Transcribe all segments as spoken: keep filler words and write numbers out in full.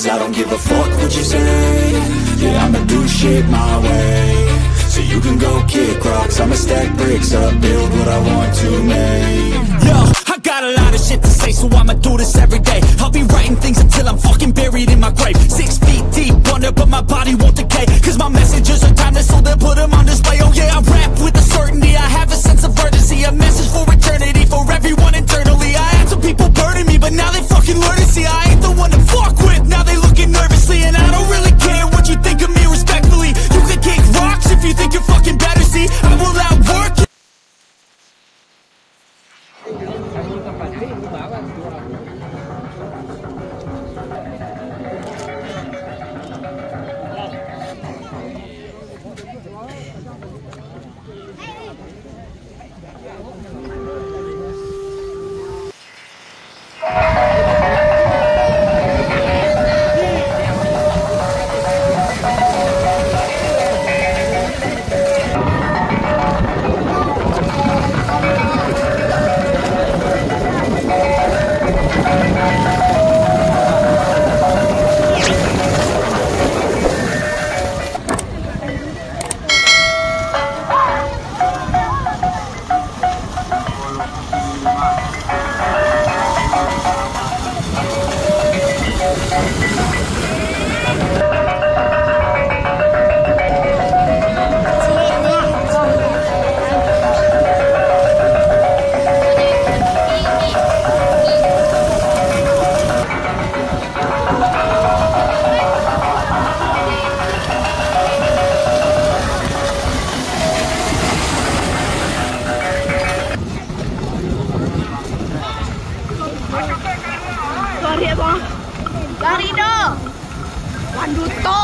I don't give a fuck what you say. Yeah, I'ma do shit my way. So you can go kick rocks, I'ma stack bricks up, build what I want to make. Yo, I got a lot of shit to say, so I'ma do this every day. I'll be writing things until I'm fucking buried in my grave. Six feet deep under, but my body won't decay. Cause my messages are timeless, so they'll put 'em on display. Oh yeah, I rap with a certainty. I have a sense of urgency, a message for eternity, for everyone internally. I had some people burning me, but now they fucking learn to see I ain't the one to fuck with. Now they looking nervously, and I don't really care what you think of me, respectfully. You could kick rocks if you think you're fucking better. See, I will outwork you. Lari, Abang. Lari doh. Landuto.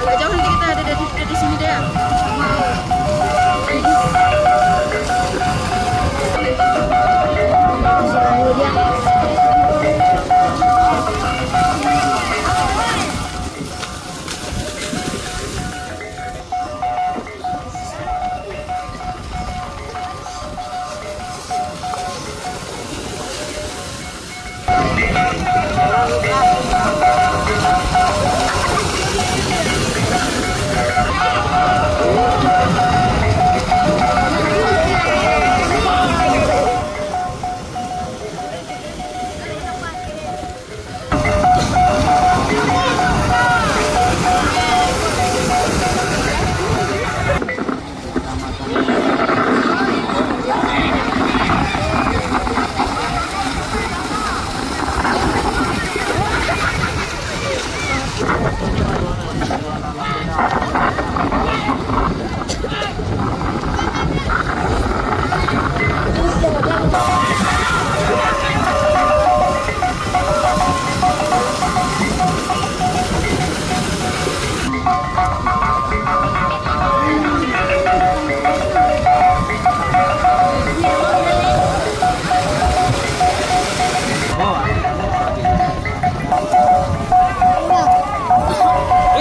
Agak jauh nanti kita ada dari, dari sini deh.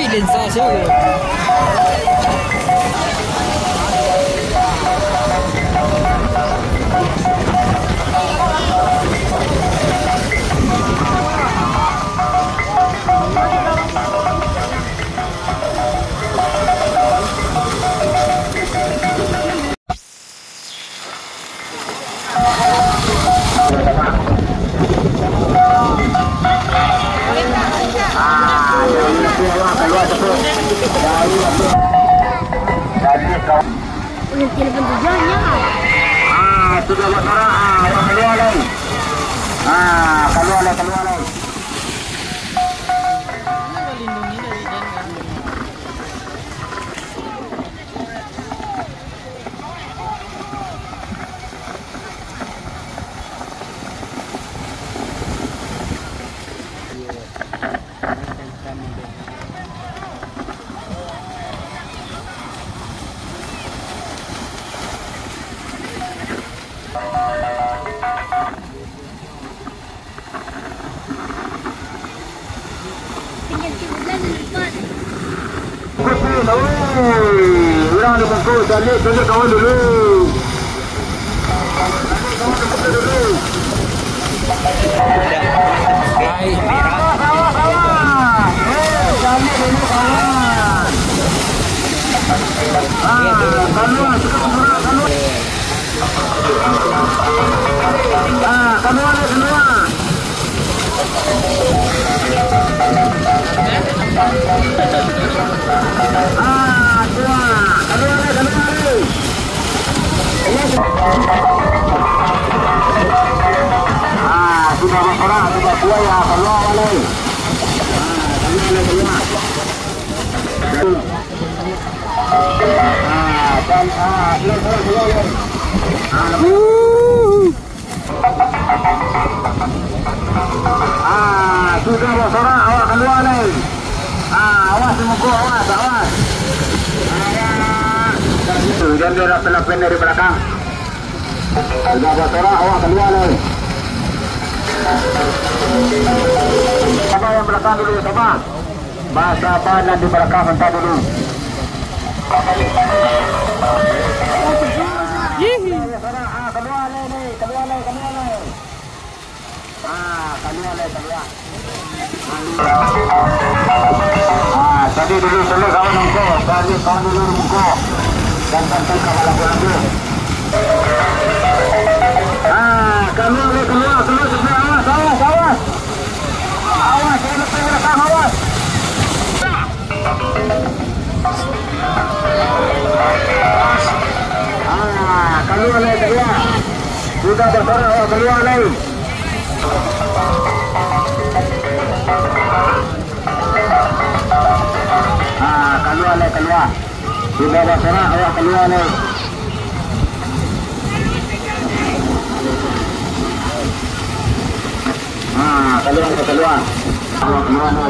Oi, lensa siapa? Ah, sudah bersorak, ah, kaluar lai. Ah, kaluar lai, kaluar lai. Oi, urang di bungkuih, caliak, caliak kawan dulu. Awas, awas, awas. Eh, caliak dulu kawan. Ah, kaluar, kaluar, kaluar. Ah, kaluar, kaluar. Ah, kaluar. Kaluar, kaluar. Ah, sudah bersorak, sudah kuat ya, kaluar, kaluar. Ah, kaluar, kaluar. Ah, sudah basorak, awak kalua lai. Ah, awas di muko, awas, awas. Ah, ya. Jan dirapen-rapen dari balakang. Sudah basorak, awak kalua lai. Saba yang balakang dulu, saba. Basaba nan di balakang mantah dulu. Ah, kalua lai, kalua lai. Ah, kalua lai, kalua. Ah, tadi dulu, dulu kawan muko, tadi kawan dulu muko. Dan sampai ka balakang dulu. Ah, kalua lai, kalua, kalua, kalua, awas, awas, awas. Awas, jangan sampai rekam, awas. Ah, kalua lai, kalua. Sudah basorak, awak kalua lai. Ah, kalua lai, kalua. Sudah basorak, awak kalua lai. Ha, kalua, kalua. Kalua, kalua, kalua.